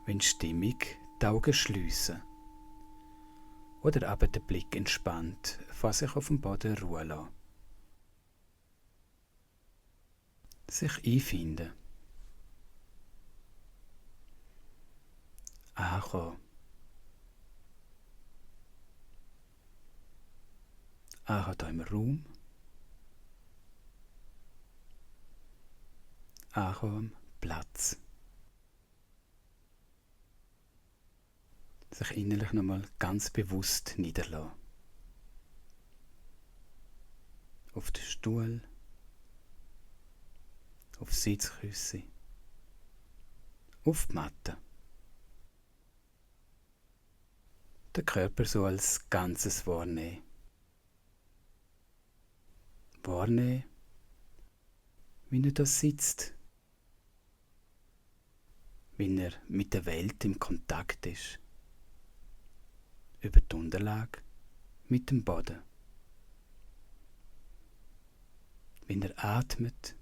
wenn stimmig die Augen schliessen oder aber der Blick entspannt vor sich auf dem Boden ruhen lassen. Sich einfinden. Ankommen. Ankommen hier im Raum. Ankommen am Platz. Sich innerlich nochmal ganz bewusst niederlassen. Auf den Stuhl, auf Sitzküsse, auf die Matte. Den Körper so als Ganzes wahrnehmen. Wahrnehmen, wie er da sitzt. Wie er mit der Welt im Kontakt ist. Über die Unterlage mit dem Boden. Wie er atmet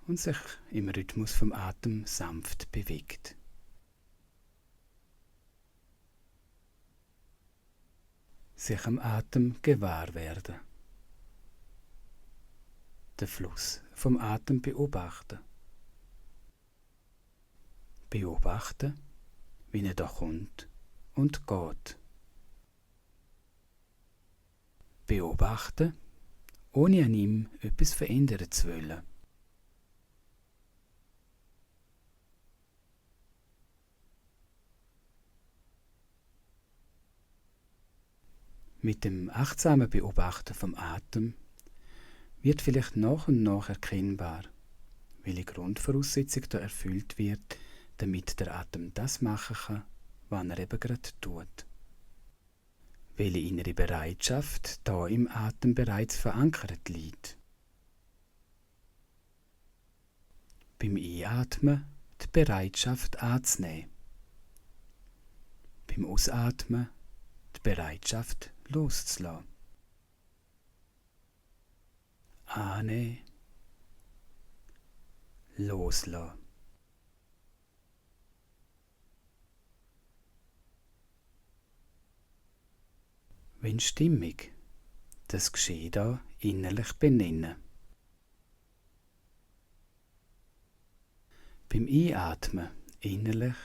und sich im Rhythmus vom Atem sanft bewegt. Sich am Atem gewahr werden. Den Fluss vom Atem beobachten. Beobachten, wie er da kommt und geht. Beobachten, ohne an ihm etwas verändern zu wollen. Mit dem achtsamen Beobachten vom Atem wird vielleicht nach und nach erkennbar, welche Grundvoraussetzung da erfüllt wird, damit der Atem das machen kann, was er eben gerade tut. Welche innere Bereitschaft da im Atem bereits verankert liegt. Beim Einatmen die Bereitschaft anzunehmen. Beim Ausatmen die Bereitschaft loszulassen. Annehmen, loslassen. Wenn stimmig, das Geschehen da innerlich benennen. Beim Einatmen innerlich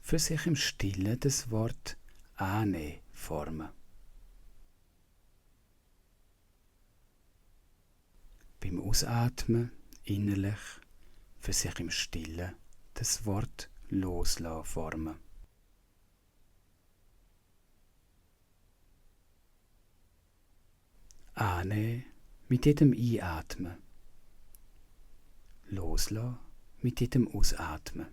für sich im Stillen das Wort annehmen formen. Beim Ausatmen innerlich für sich im Stillen das Wort loslassen formen. Annehmen mit jedem Einatmen. Loslassen mit jedem Ausatmen.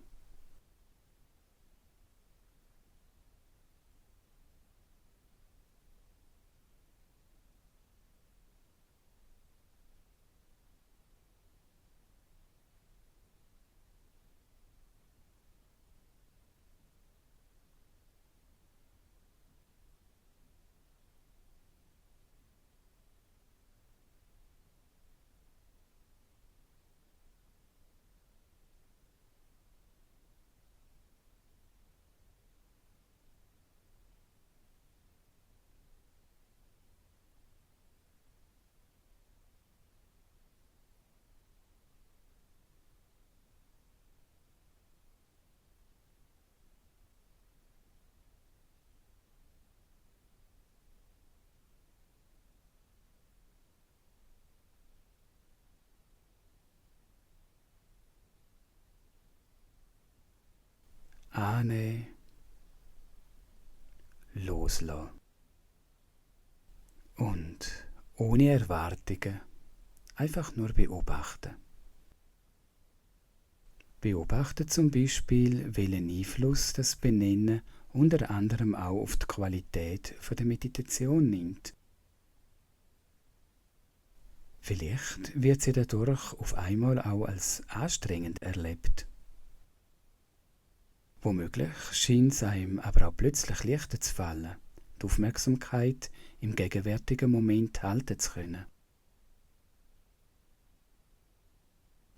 Annehmen, loslassen. Und ohne Erwartungen einfach nur beobachten. Beobachte zum Beispiel, welchen Einfluss das Benennen unter anderem auch auf die Qualität der Meditation nimmt. Vielleicht wird sie dadurch auf einmal auch als anstrengend erlebt. Womöglich scheint es einem aber auch plötzlich leichter zu fallen, die Aufmerksamkeit im gegenwärtigen Moment halten zu können.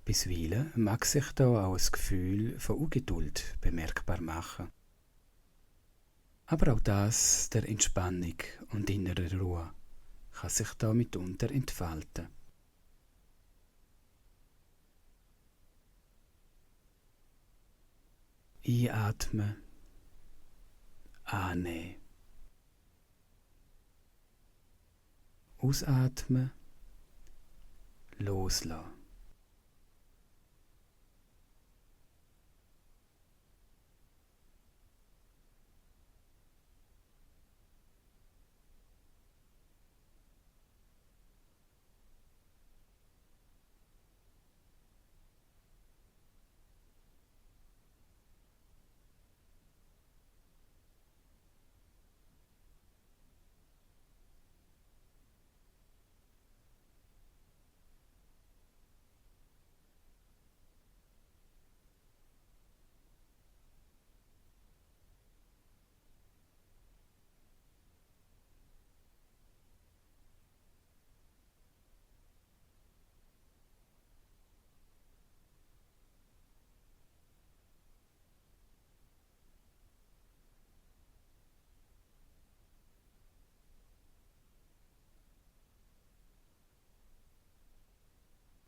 Bisweilen mag sich da auch ein Gefühl von Ungeduld bemerkbar machen. Aber auch das der Entspannung und innerer Ruhe kann sich da mitunter entfalten. Einatmen, annehmen. Ausatmen, loslassen.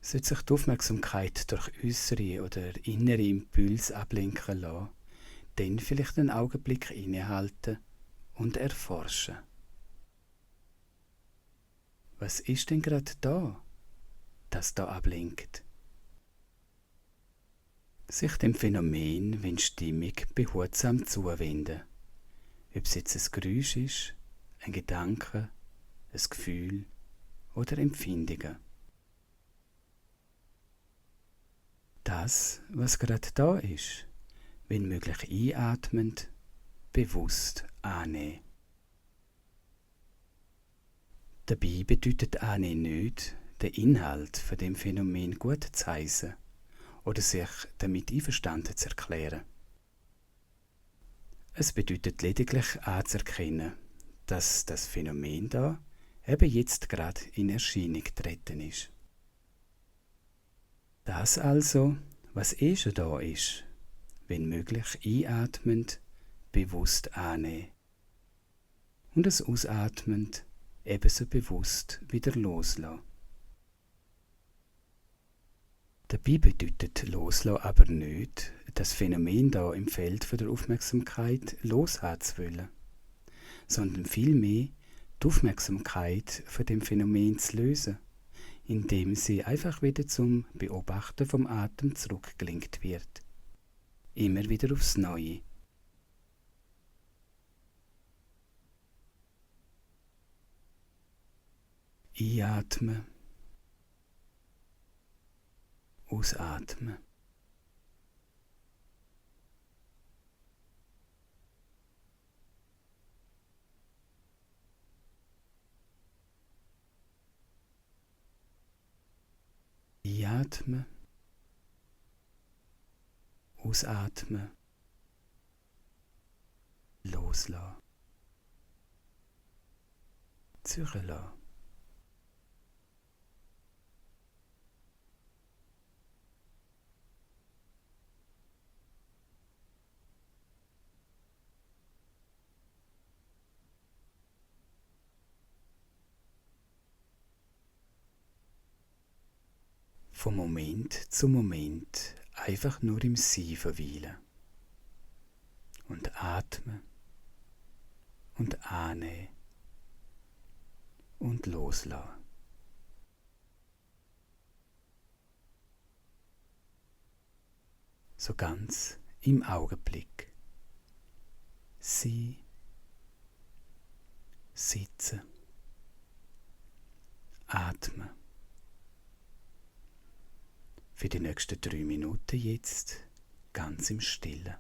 Sollte sich die Aufmerksamkeit durch äußere oder innere Impulse ablenken lassen, dann vielleicht einen Augenblick innehalten und erforschen. Was ist denn gerade da, das da ablenkt? Sich dem Phänomen, wenn stimmig, behutsam zuwenden. Ob es jetzt ein Geräusch ist, ein Gedanke, ein Gefühl oder Empfindungen. Das, was gerade da ist, wenn möglich einatmend, bewusst annehmen. Dabei bedeutet annehmen nicht, den Inhalt von dem Phänomen gut zu heissen oder sich damit einverstanden zu erklären. Es bedeutet lediglich anzuerkennen, dass das Phänomen da eben jetzt gerade in Erscheinung getreten ist. Das also, was schon da ist, wenn möglich einatmend, bewusst annehmen und es ausatmend ebenso bewusst wieder loslassen. Dabei bedeutet loslassen aber nicht, das Phänomen da im Feld der Aufmerksamkeit loshaben zu wollen, sondern vielmehr die Aufmerksamkeit von dem Phänomen zu lösen, indem sie einfach wieder zum Beobachten vom Atem zurückgelenkt wird. Immer wieder aufs Neue. Einatmen. Ausatmen. Einatmen. Ausatmen. Loslassen. Zurücklassen. Von Moment zu Moment einfach nur im Sein verweilen. Und atmen. Und annehmen. Und loslassen. So ganz im Augenblick. Sein. Sitzen. Atmen. Für die nächsten 3 Minuten jetzt ganz im Stillen.